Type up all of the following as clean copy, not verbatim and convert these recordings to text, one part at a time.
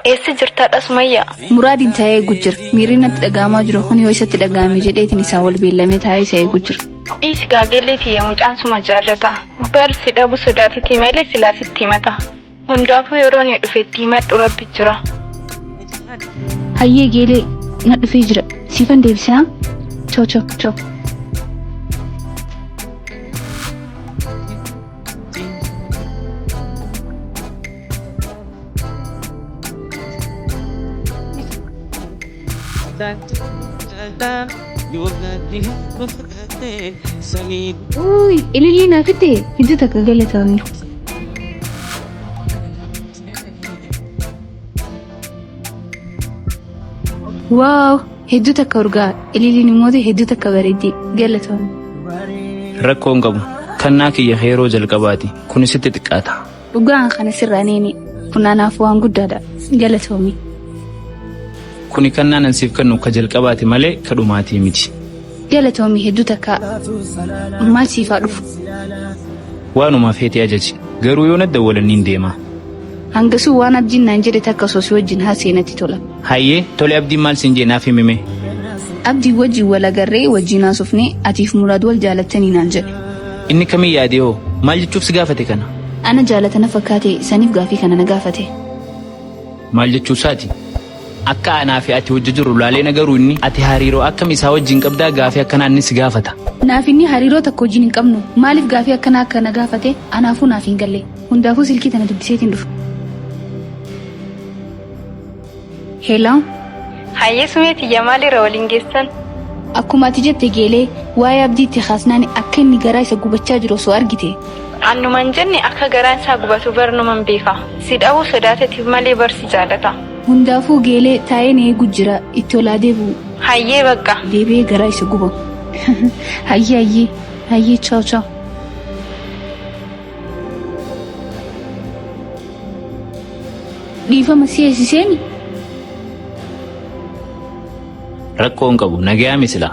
Eessa jirtaadha Sumayyaa? Muraadiin taa'ee eegu jira. Miirri natti dhaga'amaa jiru kun yoo isatti dhaga'ame jedheetiin isaa wal beellamee taa'ee isa eegu jira. Dhiisi gaageellee tiyya mucaan suma jaallata. Bar si dhabu sodaateti malee silaa sitti himata. Hundaafuu yeroo inni dhufe itti himadhu rabbi jira. Hayyee geelee na dhufee jira. Siifan deebisaa? Choo choo choo. Uuy, ilillii naa fitte hedduu takka galatoomi. Waaw, hedduu takka urgaa ililliin immoo hedduu takka bareeddi galatoomi. Rakkoo hin qabu. Kannaa kiyya yeroo jalqabaati. Kunis sitti xiqqaata. Dhugaan kana sirraa neene kun anaaf waan guddaadha galatoomi. Kuni kannaan an siif kennu ka jalqabaati malee ka dhumaatii miti. Galatoomi hedduu takka maal siif haa dhufu. Waanuma feete ajaji. Garuu yoo na dawwalan niin deema. Hangasuu waan abdiin naan jedhe takka osoo si wajjin haasa'e natti tola. Hayyee tole abdiin maal siin jee naaf himime. Abdii wajjin wal agarree wajjin haasofnee atiif muraad wal jaalattanii naan jedhe. Inni kamii yaadee hoo maal jechuuf si gaafate kana? Ana jaalatana fakkaate saniif gaafii kana na gaafate. Maal jechuu isaati? Akka anaa fi ati hojii jirru laalee na garuu inni ati hariiroo akkam isaa wajjin qabdaa gaafii akkanaa inni si gaafata. Naaf inni hariiroo takka wajjin hin qabnu maaliif gaafii akkanaa akka na gaafate anaafuu naaf hin galle. Hundaafuu silkii tana dubbiseetiin dhufa. Hello. Hayyee sumee tiyya maalirra waliin geessan? Akkuma ati jette geelee waa'ee abdiitti kaasnaan akka inni garaa isa gubachaa jiru osoo argite. Annuman jenne akka garaan isaa gubatu barnuman beeka. Si dhabuu sodaatetiif malee barsi jaalata. Hundaafuu geelee taa'ee na eegu jira itti olaa deebi'u. Hayyee bakka. Deebi'ee garaa isa guba. Hayyee hayyee hayyee chaaw chaaw. Dhiifama si eessiseemi? Rakkoo hin qabu nagayaa misila.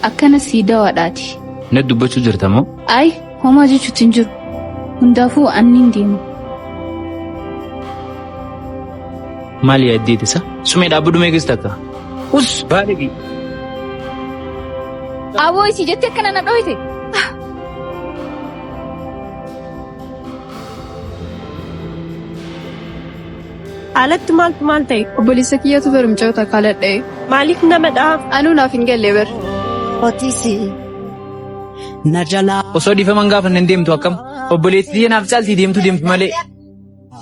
Akkana sii dawaadhaati. Na dubbachuu jirta moo? Ayi homaa jechuutti hin jiru. Hundaafuu anniin deema. Maal yaaddeeti isa? Sumee dhaabbadhu meeqis takka? Us baalegi. Aboo isii jettee akkana na dhoyte. Alatti maaltu maal ta'e? Obboleessa kiyyatu barumsa kaaladhe. Maaliif nama dha'a? Anuu naaf hin galle bar. Osoo dhiifama hin gaafanne hin deemtu akkam? Obboleettii tiyya naaf caaltii deemtu deemtu malee.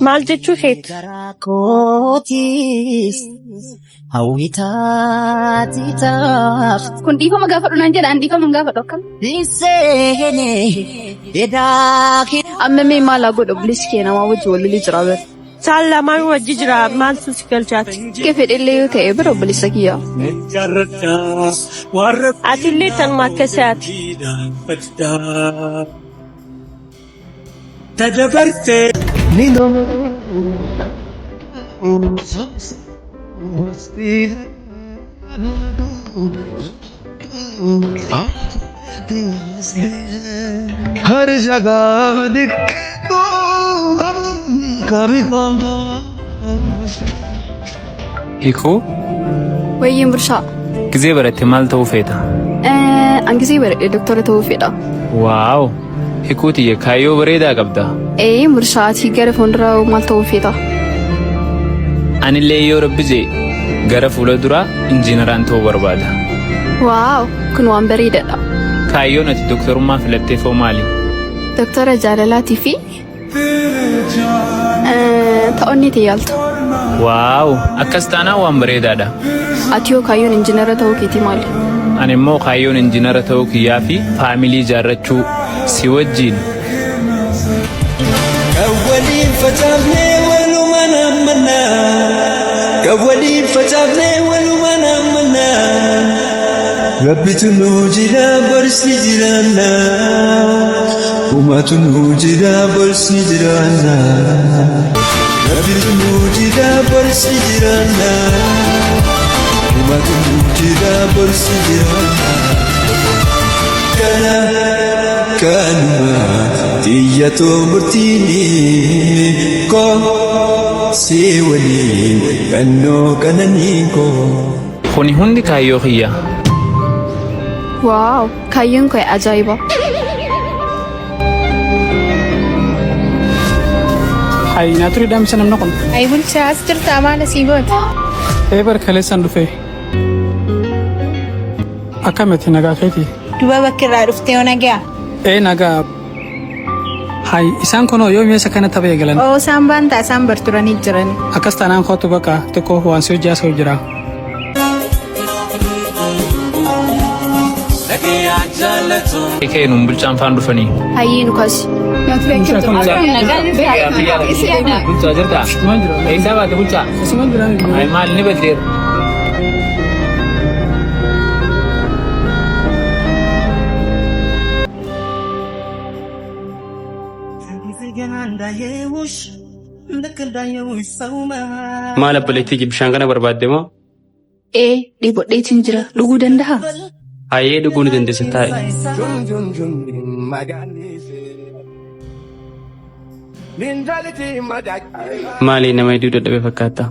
Maal jechuu feetu? Kun dhiifama gaafadhu naan jedha an dhiifama hin gaafadhu akkam? Amma mee maal haa godhu obboleessi kee namaa wajji wal lolee jira bar. Isaan lamaan wajji jira maaltu si galchaati? Kee fedhellee yoo ta'e bira obboleessa kiyya. Atillee tanuma akka isaati. हर जगह दिखे तो कभी Hiikuu Wayyiin Birshaa. gizee baratte maal ta'uu feeta? An gisee baradhe doktora ta'uu fedha. Waaw! Hiikuu tiyya kaayyoo bareedaa qabda. Ee Birshaa ati gara fuulduraa maal ta'uu feeta? Anillee yoo rabbi jee gara fuula duraa injiinaraan ta'uu barbaada. Waaw kun waan bareedaadha. Kaayyoon ati doktorummaa filatteef hoo maali? Doktora jaalalaatii fi ta'onni yaaltu. Waaw! Akkas taanaan waan bareedaadha. Ati yoo kaayyoon injiinara ta'uu keetii maali? Ani immoo kaayyoon injiinara ta'uu kiyyaa fi faamilii ijaarrachuu si wajjin. Waliin facaafnee walumaan hammannaa. Kan waliin facaafnee walumaan hammannaa. Rabbitu nuu jira barsi jiraanna. Uumaatu nuu jira barsi jiraanna. Rabbitu nuu jira barsi jiraanna. Uumaatu nuu jira barsi jiraanna. Kana kanuma xiyyatoo murtiini. koo si waliin qannoo qananii koo. Kuni hundi kaayyoo kiyya. Waaw, kaayyoon kee ajaa'iba. Hayi naa ture daamsa namni kun. Ayi bulchaa as jirta maal asii goota? Ee barkaleessaan dhufe. Akkamiti nagaa keeti? Duba bakki irraa dhuftee yoo nagaa? Ee nagaa. Hayi isaan kunoo yoo meesha kana tapha eegalan. Oo isaan baantaa isaan barturanii jiran. Akkas taanaan kootu bakka xiqqoo waan si hojii haasa'u jira. Kee nuun bulchaan faan dhufanii. Hayyee nu kaasi. Bulchaa jirtaa? Eessaa baate bulchaa? Ay maal ni baddeera. Maal obboleettii bishaan kana barbaadde moo? Ee dheebodheetiin jira. Dhuguu danda'a? Hayyee dhuguu ni dandeessa taa'e. Maali nama hedduu dadhabe fakkaata?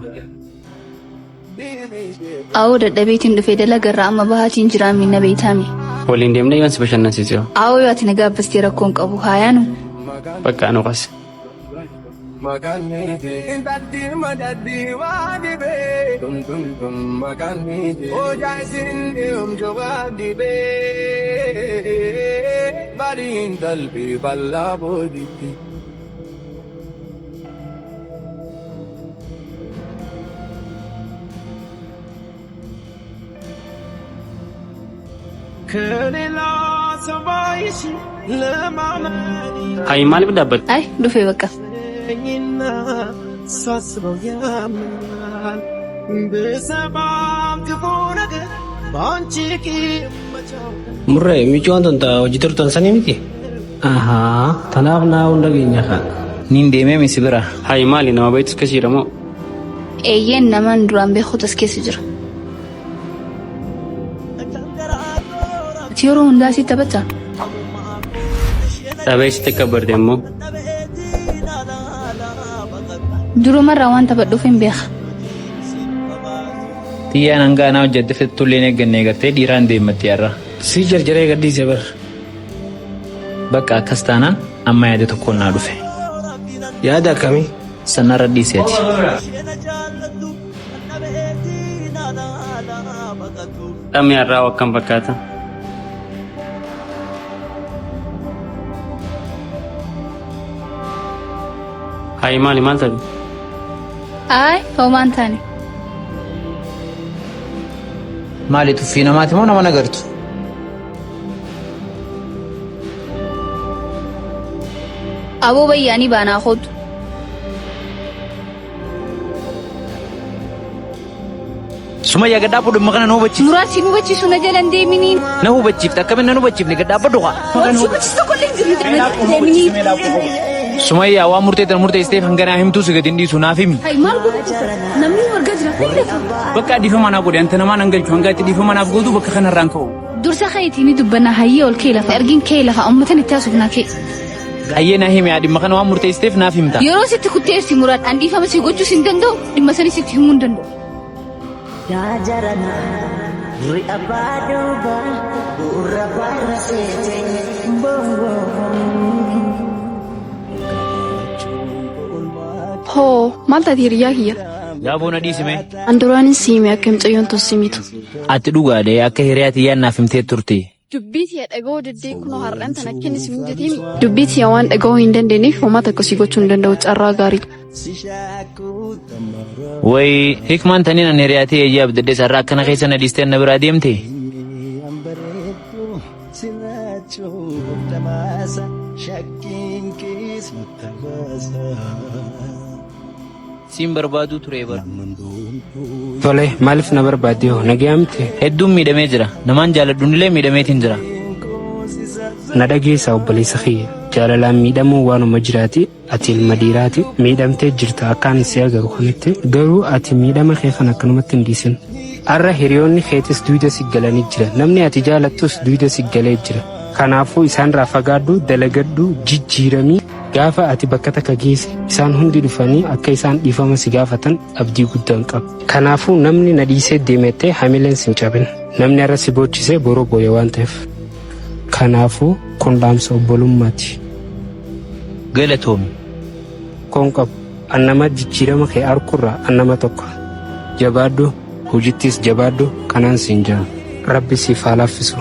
Awoo dadhabeetiin dhufee dalagarraa amma bahaatiin jiraa miina beeytaami. Waliin deemnee yoon si bashannansiise hoo? Awoo yoo ati na gaabbastee rakkoon qabu haayaanu. Bakka anu qas. Hayi maaliif dhaabbatte? Ay dhufee bakka. Murree miicuun tun hojii turtan sanii miti? Ahaa, tanaaf naa hunda keenya kan. Niin deemee misi bira. Hayi maali nama baay'eetu keessa jira moo? Eeyyeen namaan duraan beekutu as keessa jira. Ati yeroo hundaa asii taphataa? Dhabee sitti akka barte immoo. Durumarraa waan taphadhuuf hin beeka. Xiyyaan hanga anaa hojjette fixatullee hin eegganne gartee dhiiraan deemmatti har'a. Si jarjaree gadhiise bar. Bakka akkas taanaan amma yaada tokkoon naa dhufe. Yaada akkamii? Sanarra dhiiseeti. Dhamni har'aa akkam fakkaata? Hayi maali maal taate? Ay homaa hin taane. Maali tuffii namaati moo nama nagartu? Aboo bayyaanii baanaa kootu. Sumayyaa gad dhaabbadhu dhimma kana na hubachiisi. Muraad si hubachiisu na jala hin deeminiin. Na hubachiifte akkamiin na hubachiifne gad dhaabbadhu kaa. Wanti hubachiisu tokko illee hin jiru na jala hin deeminiin. Sumayyaa waan murtee tana murteessiteef hanga naa himtuu si gad hin dhiisu naaf himi. Hay maal godhu jirta? Namni nu argaa jira. Hay lafa. Bakka dhiifama naa godhe anta namaa nan galchu hanga itti dhiifama naaf gootu bakka kanarraan ka'u. Dursa keetii ni dubbanna hayyee ol kee lafa ergin kee lafa ummatan itti haasofnaa kee. Hayyee naa himi dhimma kana waan murteessiteef naaf himta. Yeroo sitti kutteessi Muraad an dhiifama si gochuus hin danda'u dhimma sanis sitti himuu hin danda'u. Hoo, maal taate hiriyaa kiyya? Yaaboo na dhiisi mee. An duraanis si hime akka mucayyoon tun si mitu. Ati dhugaadha akka hiriyaa tiyyaan naaf himtee turte. Dubbii tiyya dhaga'uu diddee kunoo har'aan tan akka inni si mijateemi. Dubbii tiyya waan dhaga'uu hin dandeenyeef homaa takka si gochuu hin danda'u carraa gaarii. Way hikmaan taniin an hiriyaa tiyya ijaa abdadde sarara akkana keessa na dhiistee na biraa deemte. Siin barbaaduu ture bar. Tole maaliif na barbaadde hoo nagaa miti? Hedduun miidhamee jira. Namaan jaaladhuunillee miidhameetiin jira. Na dhageessaa obboleessa kiyya. Jaalalaan miidhamuun waanuma jiraati. Ati ilma dhiiraati. Miidhamtee jirta akkaan si agaru kanatti. Garuu ati miidhama kee kan akkanumatti hin dhiisin. Har'a hiriyoonni keetis duyda si galanii jira. Namni ati jaalattus duyda si galee jira. Kanaafuu isaanirraa fagaadhu, dalagadhu, jijjiiramii. Gaafa ati bakka takka geesse isaan hundi dhufanii akka isaan dhiifama si gaafatan abdii guddaan qaba. Kanaafuu namni na dhiisee deemettee hamileen sin cabin. Namni har'a si boochisee boroo booya waan ta'eef. Kanaafuu kun dhaamsa obbolummaati. Galatoomi. Koon qabu. An nama jijjiirama kee arkurraa an nama tokko. Jabaadhu, hojittis jabaadhu, kanaan siin jira. Rabbi siif haa laaffisu.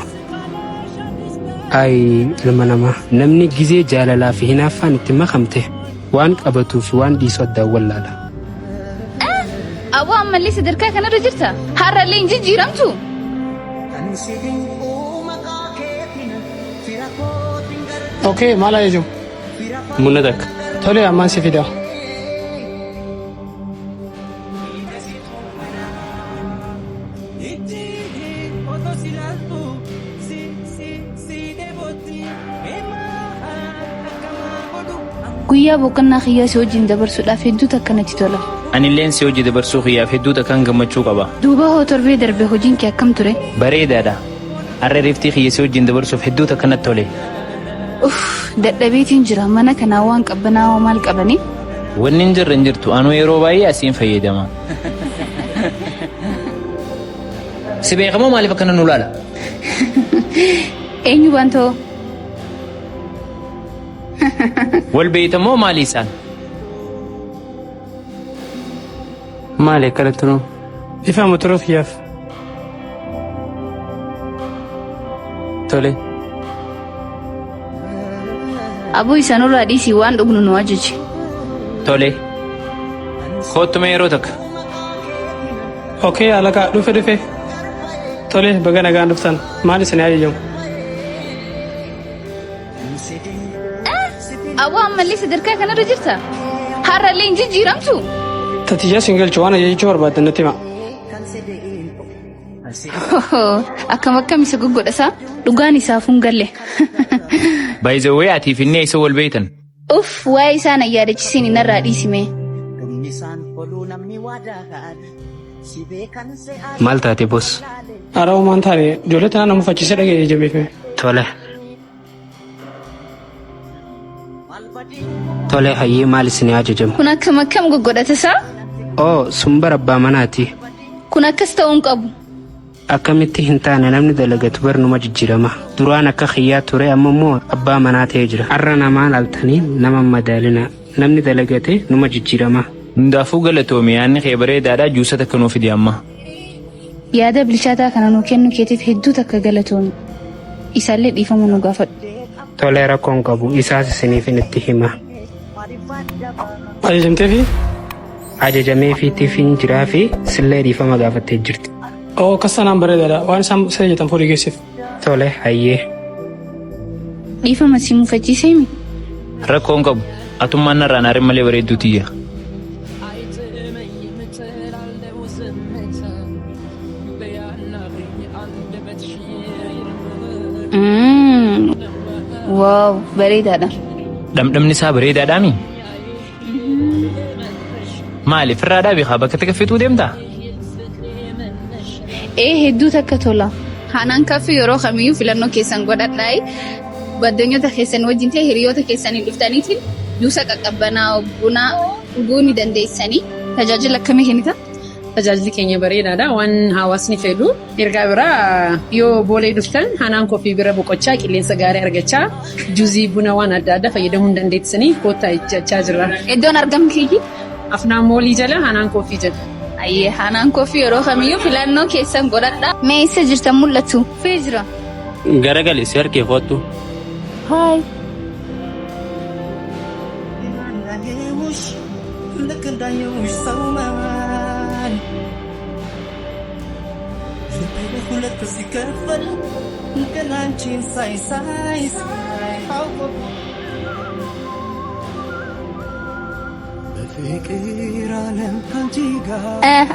Ayi ilma namaa, namni gizee jaalalaa fi hinaaffaan itti makamte waan qabatuu fi waan dhiisu addaan wallaala. Aboo ammallee sadarkaa kanarra jirta? Har'allee hin jijjiiramtu? Okay, maal ajaju? Buna takka. Tole, ammaan si fida. Guyyaa boqonnaa kiyyaa si wajjin dabarsuudhaaf hedduu takka natti tola. Anilleen si hojii dabarsuu kiyyaaf hedduu takkaan gammachuu qaba. Duuba hoo torbee darbe hojiin kee akkam ture? Bareedaadha. Har'a riftii kiyya si wajjin dabarsuuf hedduu takka natti tole. Uff, dadhabeetiin jira. Mana kanaa waan qabbanaawaa maal qabanii? Wanni hin jirre hin jirtu. Anuu yeroo baay'ee asiin fayyadama. Si beekamoo maaliif akkana nu laala? Eenyu baantoo? Wal beeytamoo maali isaan? Maali akkanatti nuu? Ifama turuu kiyyaaf. Tole. Aboo isaan irraa dhiisii waan dhugnu nu ajaji. Tole. Koottuma yeroo takka. Okay, alaqaa dhufe dhufe. Tole, baga nagaan dhuftan. Maal isin ajajamu? Aboo ammallee sadarkaa kanarra jirta? Har'allee hin jijjiiramtu? Tatiyyaa siin galchu waan ajajachuu barbaaddan natti hima. Akkam akkam isa goggodhasaa? Dhugaan isaaf hin galle. By the way, ati fi inni eessa wal beeytan? Uff, waa'ee isaa na yaadachisiin narraa dhiisime. Maal taate boss? Ara homaan taane ijoollee tanaa nama faccisee dhaga'ee jabeeffame. Tole. Tole hayyee maal isin ajajamu? Kun akkam akkam goggodhatasaa? Oo sun bara abbaa manaati. Kun akkas ta'uu hin qabu. Akkamitti hin taane namni dalagatu barnuma jijjiirama. Duraan akka kiyyaa ture amma immoo abbaa manaa ta'ee jira. Har'a namaa laaltanii nama hin madaalina. Namni dalagate numa jijjiirama. Hundaafuu galatoomi yaadni kee bareedaadha juusa takka nuu fidi amma. Yaada bilchaataa kana nuu kennuu keetiif hedduu takka galatoomi. Isaallee dhiifama nu gaafadhu. Tole rakkoo hin qabu isaas isiniifin itti hima. Ajajamteefi? Ajajameefiitiifin jiraa fi sillee dhiifama gaafattee jirti. Oo akkas taanaan bareedaadha. Waan isaan siree jettan fuudhii geessiif. Tole hayyee. Dhiifama si mufachiiseemi? Rakkoo hin qabu. Atummaan narraan aarin malee bareedduu tiyya. Waaw bareedaadha. Dhamdhamni isaa bareedaadhaami? Maali firraa dhaabi kaa bakka takka fixuu deemtaa? Ee hedduu takka tola. Haanaan kaffee yeroo kamiyyuu filannoo keessan godhadhaa. Baddeenyota keessan wajjin ta'e hiriyoota keessaniin dhuftaniitiin juusa qaqqabbanaa buna dhuguu ni dandeessanii. Tajaajila akkamii kennita? Tajaajilli keenya bareedaadha. Waan hawaasni fedhu. Ergaa biraa yoo boolee dhuftan Hanaan Coffee bira boqochaa qilleensa gaarii argachaa juuzii buna waan adda addaa fayyadamuu hin dandeessanii koottaa jechaa jirra. Iddoon argamu keeyyii? Afnaan moolii jala Hanaan Coffee jala. Ayyee Hanaan Coffee yeroo kamiyyuu filannoo keessan godhadhaa. Mee eessa jirtan mul'atu? Fee jira. Garagali si harkee koottu. Haay.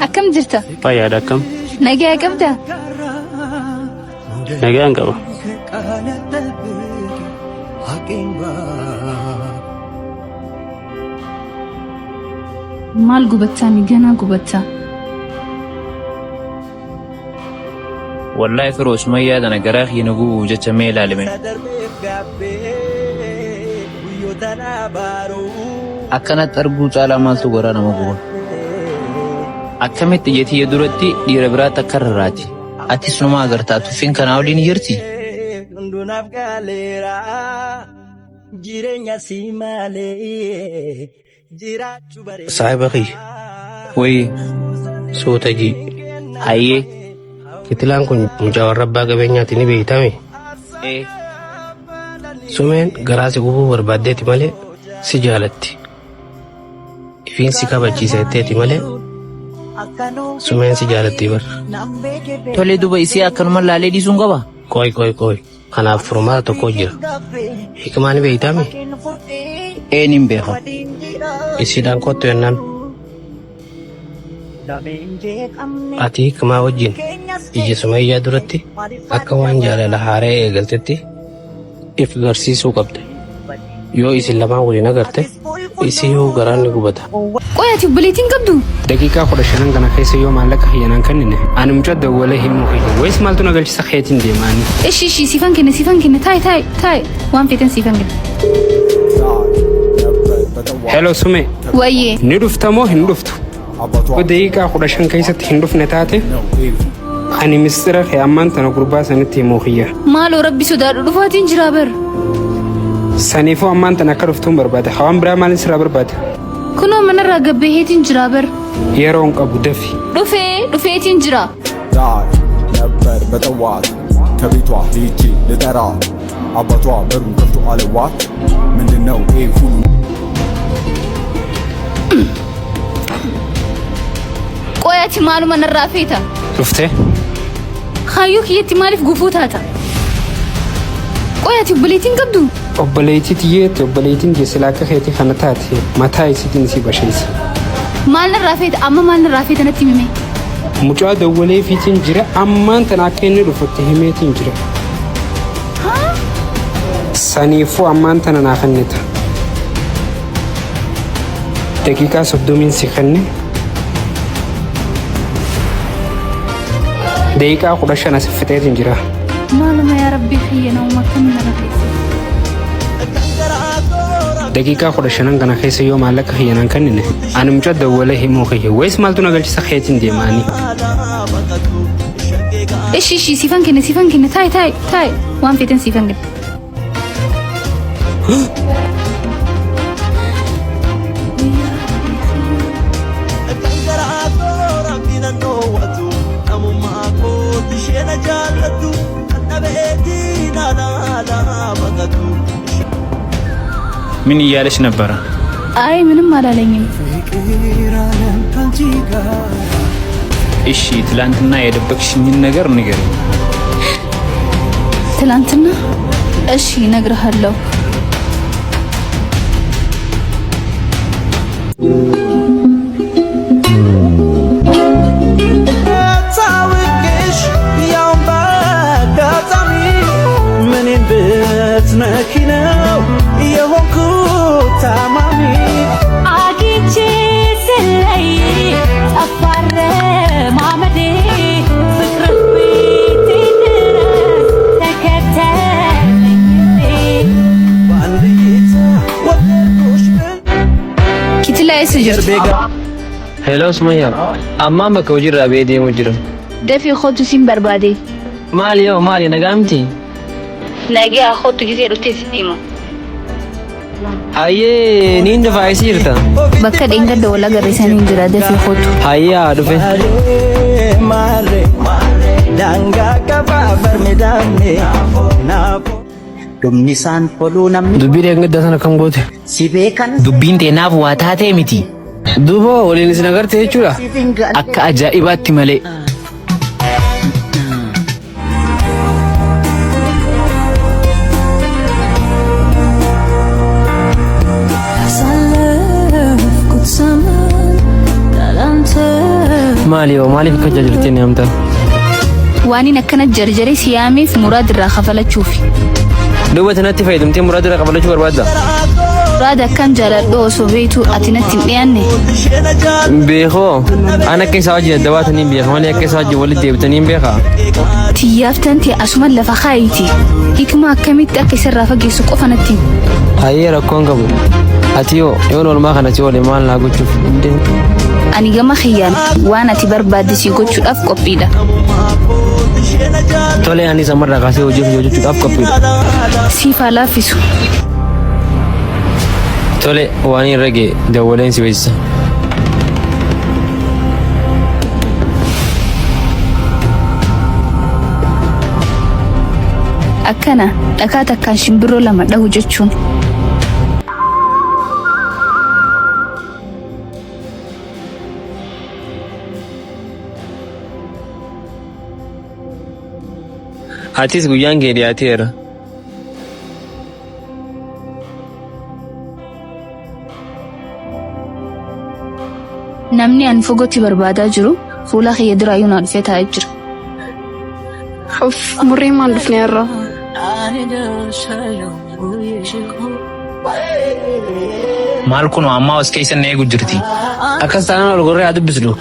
Akkam jirta? Fayyaadha akkam? Nagaa qabdaa? Nagaan qaba. Maal gubattaa mi ganaa gubattaa? Wallaahi firoo sumayyaa tana garaa kiyya na gubuuf jecha mee ilaalime. Akkanatti arguu caalaa maaltu garaa nama guba? Akkamitti ija tiyya duratti dhiira biraatti akka rarraati? Atis numa agartaa tuffiin kanaa oliin jirti? Hundunaaf galeera jireenya si malee jiraachuu bareeda. Saahiba kiyya. Wayii. Suuta jii. Hayyee. Kitilaan kun mucaa warra abbaa qabeenyaati ni beeytame. Ee. Sumeen garaa si gubuu barbaaddeeti malee si jaalatti. Ifiin si kabachiisa jetteeti malee sumeen si jaalatti bar. Tolee duba isii akkanuma laalee dhiisuun qaba? Qoy qoy qoy. Kanaaf furmaata tokko jira. Hiikmaa ni beeytame? Ee nin beeka. Isiidhaan kottu jennaan. Ati hiikmaa wajjin ija sumayyaa duratti akka waan jaalala haaraa eegaltetti if garsiisuu qabda. Yoo isin lamaan waliin agarte isii yoo garaan ni gubata. Qoy ati obboleettiin qabdu? Daqiiqaa 15 kana keessa yoo maallaqa kiyya naan kennine ani mucaa dawwalee himuu kiyya wayis maaltu na galchisa keetiin deemaani. Ishi ishi siifan kenna siifan kenna taa'i taa'i taa'i waan feetan siifan kenna. Hello Sume. Wayyee. Ni dhufta moo hin dhuftu? Yoo daqiiqaa 15 keessatti hin dhufne taate ani mistira kee ammaan tana gurbaa sanitti himuu kiyya. Maaloo rabbi sodaadhu dhufaatiin jiraa bar. Saniifuu ammaan tana akka dhuftuun barbaada. Hawaan biraa maalin sirraa barbaada? Kunoo manarraa gabbaheetiin jiraa bar. Yeroo hin qabu dafi. Dhufee dhufeetiin jira. ዳር ነበር በጠዋት ከቤቷ ሄጄ ልጠራት አባቷ በሩን ከፍቶ አለዋት ምንድነው ይሄ ሁሉ Qoy ati maaluma narraa feeta? Dhuftee? Kaayyoo kiyyatti maaliif gufuu taata? Qoy ati obboleettiin qabdu? Obboleettii tiyyeetti obboleettiin tiyya silaa akka keetii kana taate mataa isiitiin si basheessa. Maal narraa feeta? Amma maal narraa feeta natti himi mee? Mucaa dawwalee fiitiin jira ammaan tana akka inni dhufutti himeetiin jira. Saniifuu ammaan tana naa kennita. Daqiiqaa 30n si kenne. Daqiiqaa 15 as fixeetiin jira. Maaluma yaa rabbii kiyya namuma akkamii narra feessa? Daqiiqaa 15n kana keessa yoo maallaqa kiyya naan kennine ani mucaa dawwalee himuu kiyya wayis maaltu na galchisa keetiin deemaani. Ishi ishi siifan kenna siifan kenna taa'i taa'i taa'i waan feetan siifan kenna. ምን እያለች ነበረ? አይ ምንም አላለኝም። እሺ ትላንትና የደበቅሽኝን ነገር ንገሪኝ። ትላንትና? እሺ እነግርሃለሁ። ታውቅሽ ያውን በአጋጣሚ ምኔን ብትነኪ ነው የሆንኩት ታማሚ አግኝቼ ስለይ ጠፋረ ማመዴ ፍቅርህ ቤቴ ድረስ ተከተለኝ። በአንድ እይታ ወደድኩሽ Kitila eessa jirtu? Hello Sumayyaa, ammaan bakka hojiirraa ba'ee deemuu jira. Dafii kootu siin barbaade. Maali yoo maali nagaa miti? Nagaa kootu gisee dhuftee sitti hima. Hayyee niin dhufa eessa jirta? Bakka dheengadda wal agarre saniin jira dafii kootu. Hayyee haa dhufe. ማሬ daangaa qabaa barmedaame naafoo Dhumni isaan toluu namni. Dubbii dheengaddaa sana akkam goote? Si beekan. Dubbiin teenaaf waa taatee miti. Duuba waliin isin agarte jechuudha? Akka ajaa'ibaatti malee. ያሳለፍኩት ዘመን ያላንተ Maali yoo maaliif akka jirti ni amta? Waan inni akkana jarjaree si yaameef muraad irraa kafalachuufi. Duuba tanatti fayyadamtee muraada irraa kafalachuu barbaadda? Muraad akkam jaaladhu osoo beektu ati natti hin dhiyaanne. Beekoo an akka isaa wajjin adda baatanii beeka malee akka isaa wajjin walitti deebitanii hin beekaa? Tiyyaaf tante asuma lafa kaayiiti. Hikma akkamitti akka isarraa fageessu qofa natti himi. Hayyee rakkoon qabu. Ati yoo yoon oolmaa kana si oole maal naa gochuuf hin deemu? Ani gama kiyyaan waan ati barbaadde si gochuudhaaf qophiidha. Tole anis ammarraa kaasee hojii kiyya hojjechuudhaaf qophiidha. Siif haa laaffisu. Tole waan irra ga'e dawwaleen si beeksisa. Akkana dhakaa takkaan shimbirroo lama dhahu jechuun. Atis guyyaan kee dhiyaateera. Namni ani fogootti barbaadaa jiru fuula kiyya duraayyuu naa dhufee taa'ee jira. Of murree maal dhufne har'a? Maal kun ammaa as keessa na eegu jirti. Akkas taanaan ol gorree haa dubbisnu.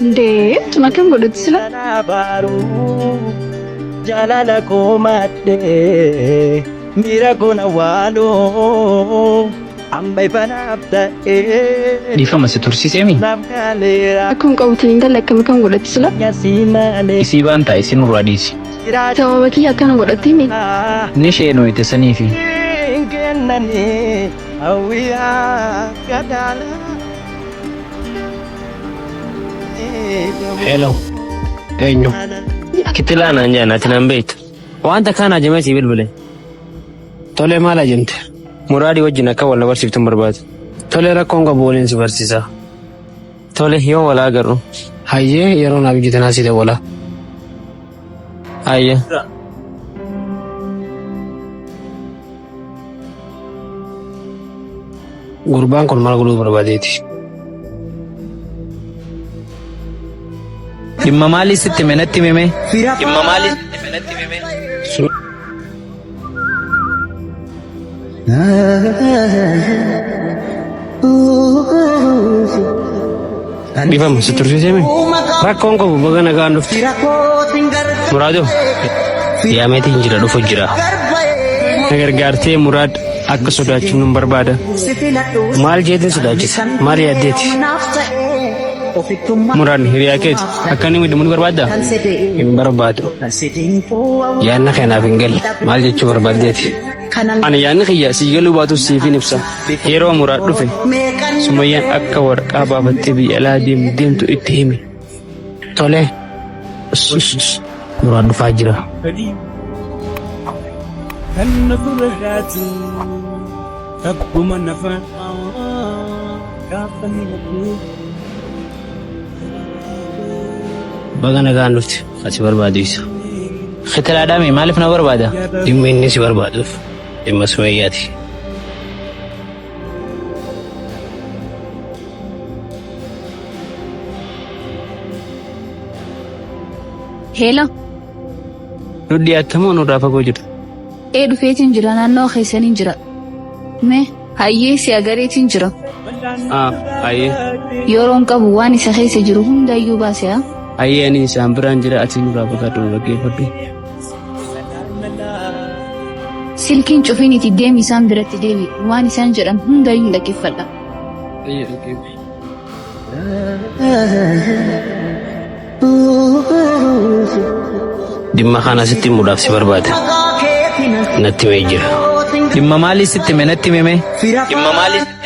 Ndee tun akkam godhutti sila? Jaalala koo maddee miira koo na waaloo amma ifanaaf ta'ee. Dhiifama si tursiiseemi. Akkam qabutin intala akkam akkam godhatti sila? Isii baan ta'a isin nurraa dhiisi. Sababa kiyya akkana godhatti mi? Ni ishee nooyite saniifi. Kennanii hawwiyaa gadaala. Hello. Eenyu? Kitilaa naan jedhan ati naan beektu. Waan takkaan ajamee sii bilbile. Tole maal ajamte? Muraadii wajjin akka wal na barsiiftu hin barbaadu. Tole rakkoon qabu waliin si barsiisa. Tole yoo wal agarru. Hayyee yeroo naaf hojjetan asii dawwala. Hayyee. Gurbaan kun maal godhuu barbaadeeti? Dhimma maalii sitti hime natti himime? Dhimma maalii sitti hime natti himime? Dhiifama si tursiiseemi. Rakkoon qabu baga nagaan dhufte. Muraadoo yaameetiin jira dhufu jira. Na gargaartee Muraad akka sodaachifnu hin barbaada. Maal jeetiin sodaachisa? Maal yaaddeeti? Muraad hiriyaa keeti akka inni miidhamu ni barbaaddaa? Hin barbaadu. Yaadna kanaaf hin galle. Maal jechuu barbaaddeeti? Ani yaadni kiyya sii galuu baatus siifin ibsa. Yeroo Muraad dhufe Sumayyaan akka waraqaa baafattee biyya alaa deemtu itti himi. Tole. Muraad dhufaa jira. Baga nagaan dhufte. Kan si barbaadu isa. Fitiraadhaami maaliif na barbaada? Dhimma inni si barbaaduuf dhimma Sumayyaati. Heela. Nu dhiyaattamoo nurraa fagoo jirta? Ee dhufeetiin jira naannoo keessaniin jira. Mee hayyee si agareetiin jira. Ah, hayyee. Yeroon qabu waan isa keessa jiru hundayyuu baase haa. Hayyee ani isaan biraan jira ati nurraa fagaadhu nu dhaggeeffadhu. Silkiin cufiiniti deemi isaan biratti deebi waan isaan jedhan hundayyuu hin dhaggeeffadha. Hayyee dhaggeeffadhu. Dhimma kana sitti himuudhaaf si barbaada. Natti himee jira. Dhimma maalii sitti hime natti himime? Dhimma maalii sitti